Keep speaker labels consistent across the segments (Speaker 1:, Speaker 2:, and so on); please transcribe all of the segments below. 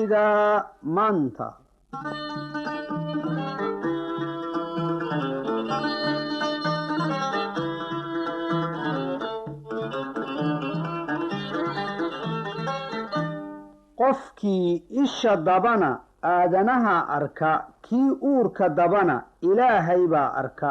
Speaker 1: Murtida Maanta. Qofkii isha dabana aadanaha arka, kii uurka dabana Ilaahay baa arka.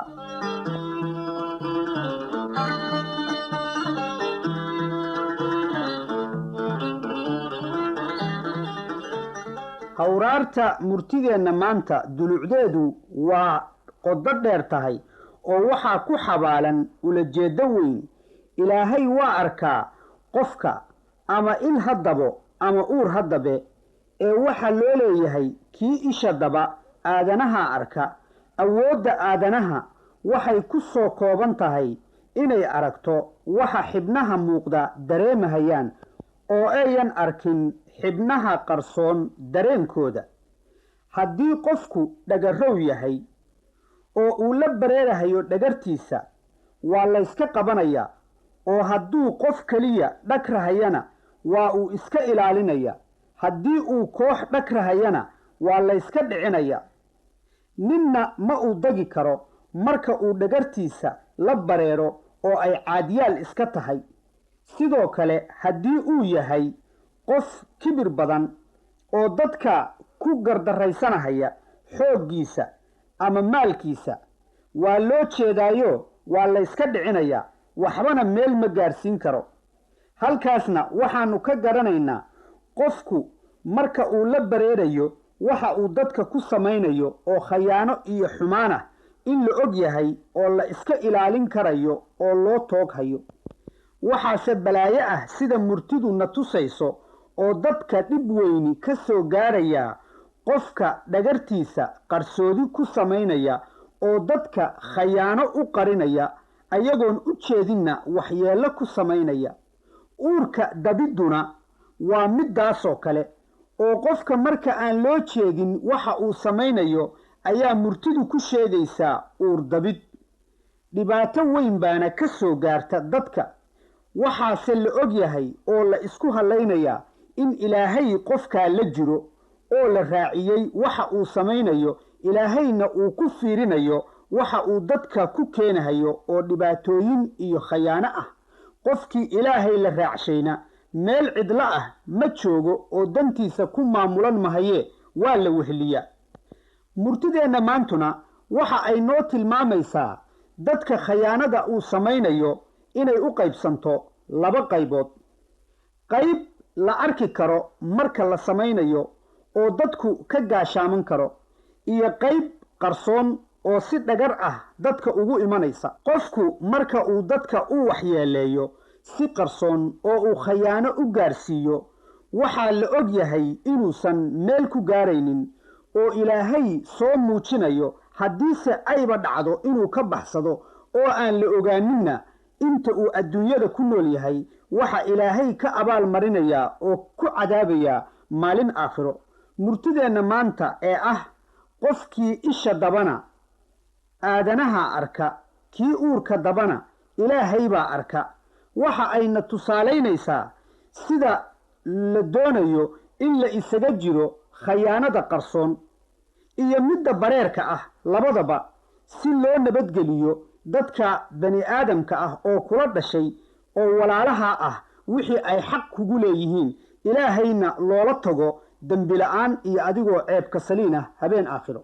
Speaker 1: Hawraarta murtideenna maanta dulucdeedu waa qodo dheer tahay oo waxaa ku xabaalan ulajeeddo weyn. Ilaahay waa arkaa qofka, ama il ha dabo ama uur ha dabe, ee waxaa loo leeyahay kii isha daba aadanaha arka. Awoodda aadanaha waxay ku soo kooban tahay inay aragto waxa xibnaha muuqda dareemahayaan, oo ayan arkin xibnaha qarsoon dareenkooda. Haddii qofku dhagarow yahay oo uu la bareerahayo dhagartiisa, waa layska qabanayaa, oo hadduu qof keliya dhagrahayana waa uu iska ilaalinaya, haddii uu koox dhagrahayana waa layska dhicinaya. Ninna ma uu dagi karo marka uu dhagartiisa la bareero oo ay caadiyaal iska tahay. Sidoo kale haddii uu yahay qof kibir badan oo dadka ku gardaraysanahaya xooggiisa ama maalkiisa, waa loo jeedaayo waa layska dhicinayaa, waxbana meel ma gaadhsiin karo. Halkaasna waxaannu ka garanaynaa qofku marka uu la bareerayo waxa uu dadka ku samaynayo oo khayaano iyo xumaan ah in la og yahay oo la iska ilaalin karayo oo loo toog hayo. Waxaase balaayo ah sida murtidu na tusayso oo dadka dhib weyni ka soo gaarayaa qofka dhagartiisa qarsoodi ku samaynaya oo dadka khayaano u qarinaya, ayagoon u jeedinna waxyeello ku samaynaya. Uurka dabidduna waa middaasoo kale, oo qofka marka aan loo jeedin waxa uu samaynayo ayaa murtidu ku sheegaysaa uur dabid. Dhibaato weyn baana ka soo gaarta dadka. Waxaase la og yahay oo la isku hallaynayaa in Ilaahay qofkaa la jiro oo la raaciyey waxa uu samaynayo, Ilaahayna uu ku fiirinayo waxa uu dadka ku keenahayo oo dhibaatooyin iyo khayaano ah. Qofkii Ilaahay la raacshayna meel cidlo ah ma joogo oo dantiisa ku maamulan mahaye, waa la weheliyaa. Murtideenna maantuna waxa ay noo tilmaamaysaa dadka khayaanada uu samaynayo inay u qaybsanto laba qaybood. Qayb la arki karo marka la samaynayo oo dadku ka gaashaaman karo, iyo qayb qarsoon oo si dhagar ah dadka ugu imanaysa. Qofku marka uu dadka u waxyeeleeyo si qarsoon oo uu khayaano u gaarsiiyo, waxaa la og yahay inuusan meel ku gaaraynin oo Ilaahay soo muujinayo. Haddiise ayba dhacdo inuu ka baxsado oo aan la ogaaninna inta uu adduunyada ku nool yahay, waxa Ilaahay ka abaal marinayaa oo ku cadaabayaa maalin aakhiro. Murtideenna maanta ee ah qofkii isha dabana aadanaha arka, kii uurka dabana Ilaahay baa arka, waxa ayna tusaalaynaysaa sida la doonayo in la isaga jiro khayaanada qarsoon iyo midda bareerka ah labadaba, si loo nabadgeliyo dadka bani aadamka ah oo kula dhashay oo walaalaha ah wixii ay xaq kugu leeyihiin, Ilaahayna loola tago dembi la'aan iyo adigoo ceebka saliin ah habeen aakhiro.